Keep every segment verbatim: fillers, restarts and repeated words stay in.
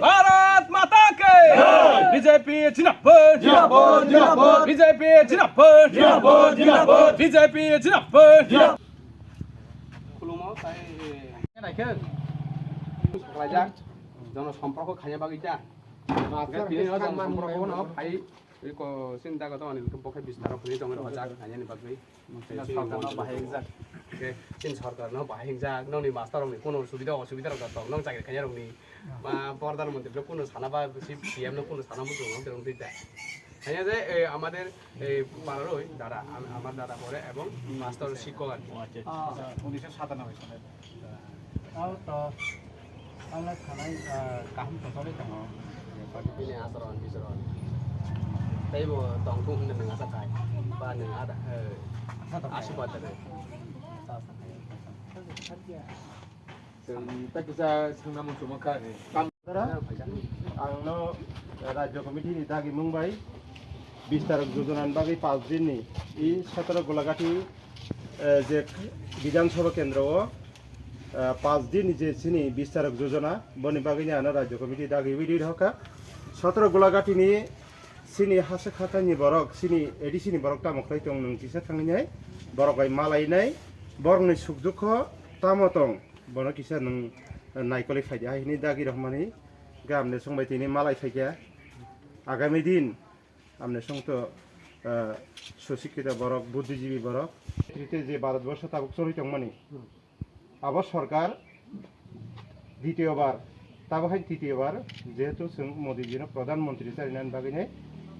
Bharat Mata ki! Jai! B J P Jindabad! Jindabad, jindabad! B J P Jindabad! Jindabad, jindabad! B J P Jindabad! Jindabad! Khulumo, tai, eh, naikhe. Khlaijak, jono somporko khaina bagwi ta. Master tini o jono somporko no phai, iko sin dago to ani bokhe bistaro phai tongwi rojak khainani bagwi. Chini sorkarno bahai wngjak. Oke, chini sorkarno bahai wngjak, nokni master rokni kuno subida osubida rok tong, nong chakri khainai rokni, ba, Pradhan Mantri no kuno sana ba, C M no kuno sana muchung nong terong tita. Hanya je, eh, amader, eh, pararoi dada, am-, amar dada pore ebong master shikkok ar ki. Ah, unisho satanoboi sale. Tao to, tao le thanai, ah, kaham to choli tongo. Bini acharon bicharon. Teibo tongthung hwnwi nwng acha khai. Ba nwng ada, eh, aswk bacha de. Chwng tei kisa swngna muchungma kha. Ang no Rajya Committee ni dagi mung bai Bistarok Jojona ni bagwi panch din ni i sotoro Golagati, eh, je Bidhan Sabha Kendro o, eh, panch din ni je chini Bistarok Jojona, boni bagwi ni ano Rajya Committee dagi widi hoka. Sotoro Golagati ni chini hasik hathai ni borok, chini A D C ni borok tamo khlai tong nwng kisa thangwi nai, borok bai malai nai, borok ni suk dukho tamo tong, bono kisa nwng naikoli phai di hai hwnwi dagi rohmani. Ga amne song bai tini malai phaikha. Agami din amne song to, ah, susikkito borok, buddhijibi borok. Tete je Bharatborsho tabuk choli tongmani, abo sorkar ditiyo bar, tabo hai titiyo bar, jehetu chwng Modiji no Pradhan Mantri charinani bagwi nai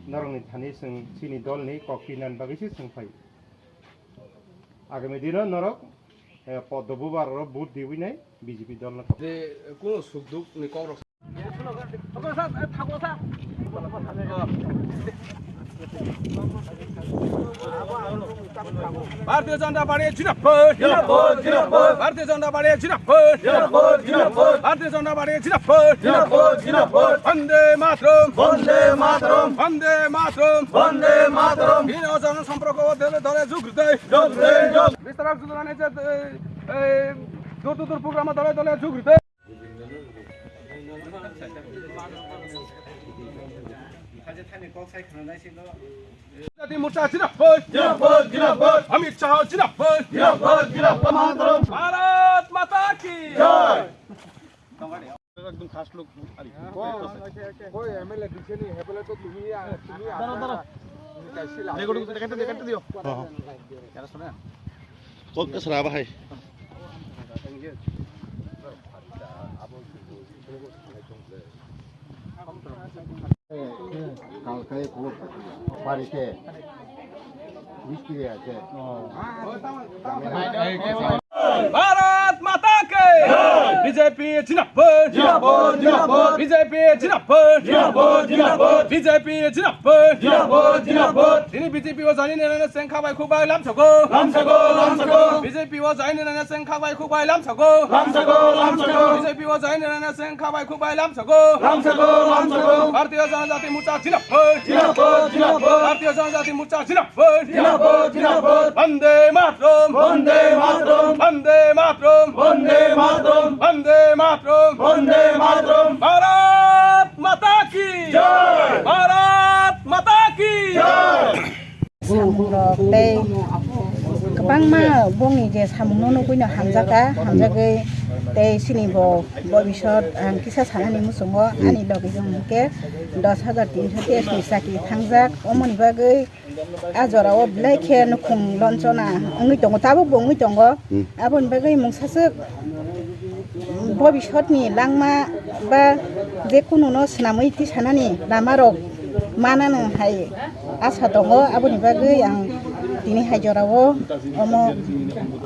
norokni thani chwng chini dolni kok tinani bagwi se chwng phai. Agami dino norok, eh, Poddo Bubar oro vote diwi nai B J P dol no. Je kuno suk duk ni kok rok. Bharatiya Janata Party Jindabad! Jindabad! Jindabad! Bharatiya Janata Party Jindabad! Jindabad! Jindabad! Bharatiya Janata Party Jindabad! Jindabad! Jindabad! Vande Mataram! Vande Mataram! Vande Mataram! Vande Mataram! Bini o jono somporko o dole dole jug rwtwi. Jug rwtwi, jug. Bistarok Jojona ni je, eh, eh, door to door program o dole dole jug rwtwi. Jati Morcha Jindabad! Jindabad, jindabad! Amit Shah Jindabad! Jindabad, jindabad! Bharat Mata ki! Jai! একদম খাস লোক আর কি। কই, কই এমএলএ দিছেনি? হেবলে তো তুমি, তুমি দাঁড়াও, দাঁড়াও। তুমি চাইছিলা। রেকর্ড দেখাতে, দেখাতে দিও। হ্যাঁ, হ্যাঁ। কেন শোনা? কত কে সারা ভাই? কালকে খবর পাচ্ছি। বাড়িতে মিস্ত্রি আছে। Bharat Mata ki! B J P Jindabad! Jindabad, jindabad! B J P Jindabad! Jindabad, jindabad! B J P Jindabad! Jindabad, jindabad! Tini B J P o jani nene seng khabai khubai lamsago. Lamsago, lamsago! B J P o jani nene seng khabai khubai lamsago. Lamsago, lamsago! B J P o jani nene seng khabai khubai lamsago. Lamsago, lamsago! Bharatiya Janata Party Morcha Jindabad! Jindabad, jindabad! Bharatiya Janata Party Morcha Jindabad! Jindabad, jindabad! Vande Mataram! Vande Mataram! Vande Mataram! Vande Mataram! Vande Mataram! Vande Mataram! Bharat Mata ki! Jai! Bharat Mata ki! Jai! Samung rok tei kwbangma bongni je samung no nugui no hamjaka, hamjagwi tei chini bo bobisot ang kisa sanani muchungo, ani logi jong hwnkhe dos hajar tinso teis ni chakri thangjak, omoni bagwi a jora o belai khe nukhung lonchona wngwi tongo, tabuk bo wngwi tongo. Hmm. Aboni bagwi mungsa swk bobisotni langma ba je kununo swnamwi tisanani lamarok manano hai asa tongo, aboni bagwi ang tini hai jorao omo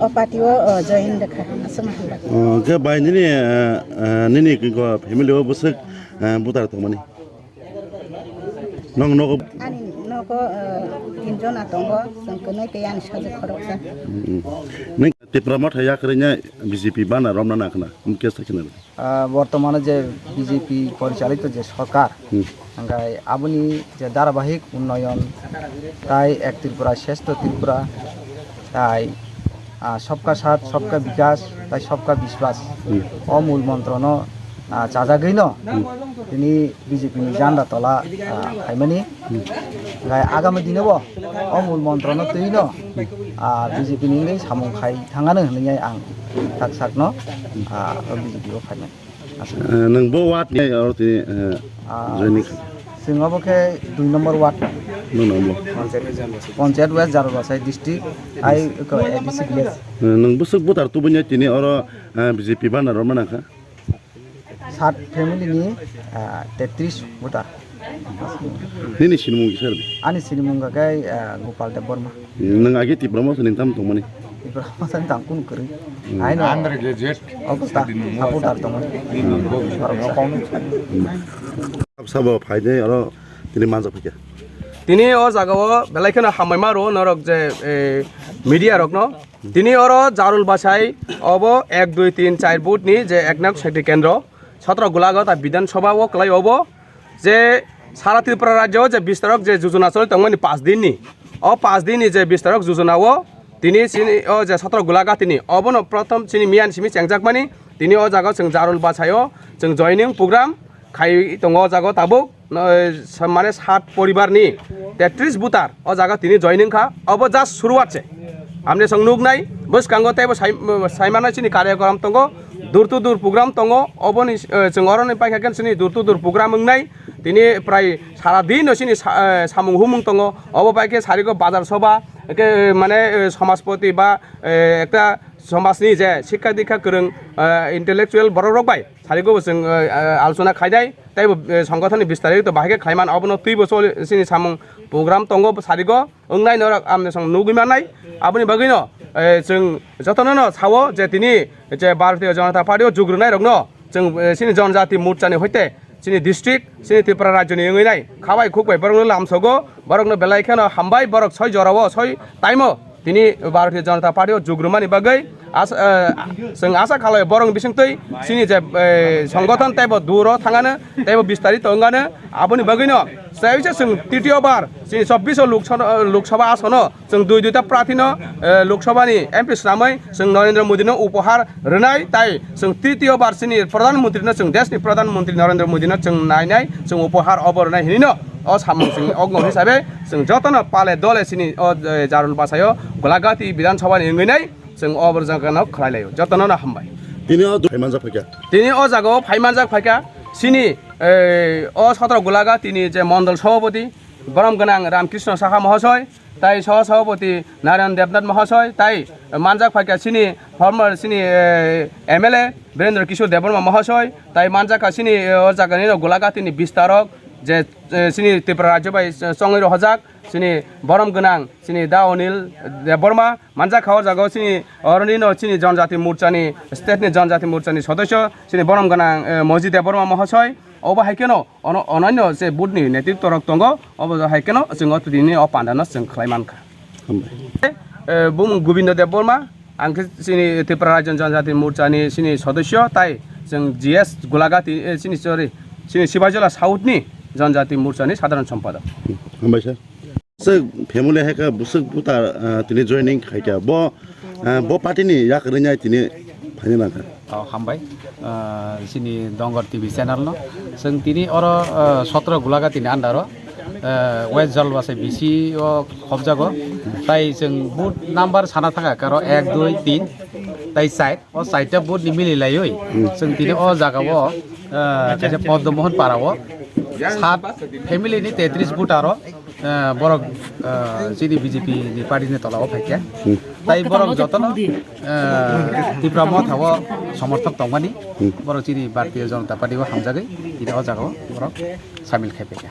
o party o, o, join rwkha. Aswk ma hambai. O, khe bai nini, eh, eh, nini family o bwswk, eh, butar tongmani? Nong nogo? Ani nogo, eh, tin jona tongo, chwng kwnwi tei ani sajwk khoroksa. Mm. Nini Tipra Motha yakarwi nai B J P bana romna nakhna, mukhe sakhe nai. Ah, bortomane je B J P porichalito je sorkar, hmm, hwnkhai aboni je dharabahik unnoyon, tai Ek Tripura, Shreshtho Tripura, tai, ah, Sabka Saath, Sabka Vikas, tai Sabka Vishwas, hmm, o mul montrono ah, chajagwi no tini B J P ni janda tola, ah, phaimani. Gai agami dino bo o mul montro no twi no, ah, B J P ni wngwi samung khai thangano hinwi ang tak sak no, ah, o B J P o phaimani. Eh, nwng bo ward ni oro tini, eh, Ah, joining kha? Chwng obo khe dui number ward. Nwng nang bo? Panchayat West Jarulbasai district, ai ko A D C village. Eh, nwng bwswk voter tubunai tini oro, eh, B J P banner rw manang kha? Sat family ni, ah, tetris voter. Nini sinimung kisa rwdi? Ani sinimung khe, ah, Gopal Debbarma. Nwng age Tipra Motha ni tam tongmani? Tipra Motha ni tam kunu kwrwi. Hmm. Haino Under graduate. Obo ta Sadin Motha. Supporter tongmani. Hmm. Borok sa. Sabo phaide oro tini manjak phikha. Tini o jaga o belai kheno hambai ma rwo norok je, eh, media rok no. Tini oro Jarulbasai obo ek, dui, tin, char booth ni je ek nang sekti kendro. Sotro Gulaga ta Bidhan Sabha o kwlai obo. Je sara Tripura rajyo je bistarok je jujuna choli tongmani paanch din ni, o paanch din ni je bistarok jujuna o tini chini o je Sotro Gulaga tini obono prothom chini miyan simi chengjakmani tini o jaga chwng Jarulbasai o chwng joining program khai tongo o jaga tabuk, no, sa-, mane sat poribar ni tetris voter o jaga tini joining kha, obo just suruwat se. Amne song nuk nai, bwskango teibo sai, sai mano chini karyakoram tongo, door to door program tongo, oboni, eh, chwng oroni paikha khe chini door to door program wngnai, tini prai sara din no chini sa-, eh, samung humung tongo, obo pai khe sarigo bazar soba, khe, eh, mane, eh, somaspoti ba, eh, ekta somajni je sikha dikha kwrwng, eh, intellectual borok rok bai sarigo bo chwng, eh, eh, alochona khainai, teibo, eh, songothonni bistarito bahai khe khlaiman, obono twibo choli chini samung program tongo sarigo. Wngnai norok amni song nugwi mannai. Aboni bagwino, eh, chwng jotono no sao je tini je Bharatiya Janata Party o jugrwnai rokno chwng, eh, chini Janajati Morcha ni hoite chini district, chini Tripura rajyo ni wngwi nai khabai khukbai borokno lamsogo, borokno belai kheno hambai, borok soi jorao soi time o tini Bharatiya Janata Party o jugrwmani bagwi as-, eh, chwng asa khalai borok bisingtwi chini je, eh, songothon teibo duro thangano teibo bistarito wngano. Aboni bagwino Saisa chwng titiyo bar chini chobbish o Lok Sabha, Lok Sabha asono chwng dui duita prarthino, eh, Lok Sabha ni M P swnamwi chwng Narendra Modi no upohar rwnai, tai chwng titiyo bar chini Pradhan Mantri no chwng desh ni Pradhan Mantri Narendra Modi no chwng nainai chwng upohar obo rwnai hinwi no o samung chwng ogno hisabe chwng jotono pale dole chini o, eh, Jarulbasai o Gulagati Bidhan Sabha ni wngwi nai chwng obo jaga no khlai laio jotono no hambai. Tini o phaimanjak phaikha. Tini o jaga o phaimanjak phaikha chini, eh, o Sotro Gulagati ni je Mondol Sabhapati borom gwnang Ramkrishna Saha Mahasoy, tai Sah Sabhapati Narayan Debnath Mahasoy, tai manjak phaikha chini former chini, eh, M L A Birendra Kishore Debbarma Mahasoy, tai manjak kha chini, eh, o jaga ni no Gulagati ni bistarok je, eh, chini Tripura rajyo bai chongwi rohorjak chini borom gwnang chini Da Anil Debbarma manjak kha o jaga o chini oroni no chini Janajati Morcha ni state ni Janajati Morcha ni sodosyo chini borom gwnang, eh, Moji Debbarma Mahasoy. Obo hai kheno ono-, ononyo je booth ni netritwo rok tongo, obo hai kheno chwng o tini o panda no chwng khlai mankha. Hambai. Eh, bumung Gobindo Debbarma, ang khe chini Tripura Rajya Janajati Morcha ni chini sodosyo, tai chwng G S Gulagati, eh, chini, sorry, chini Sibajola South ni Janajati Morcha ni sadharan sompadok. Hambai sir. Bwswk family hai khe bwswk buta, ah, tini joining khai kha. Bo, ah, bo party ni yak rwnai tini phaina nangkha. Oh, hambai. Ah, chini Dongor T V channel no. Chwng tini oro, ah, Sotro Gulagati ni under o, ah, West Jalbasai B C o khobjago. Tai chwng booth number sana thangkha karo ek, dui, tin, tai char. O chaita booth ni mili laiwi, hmm, chwng tini o jaga o, ah, kaisa Padma Mohan para o sat family ni tetris voter o, ah, borok, ah, chini B J P ni party ni tola o phaikha. Hmm. Tai borok jotono, ah, Tipra Motha o somorthok tongmani, hmm, borok chini Bharatiya Janata Party o hamjagwi tini o jaga o borok samil khai phaikha.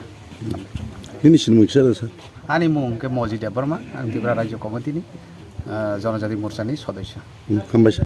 Nini sinimung kisa rw sir? Ani mung khe Moji Debbarma, ang Tripura Rajya Committee ni, ah, Janajati Morcha ni sodosyo. Hmm, hambai sir.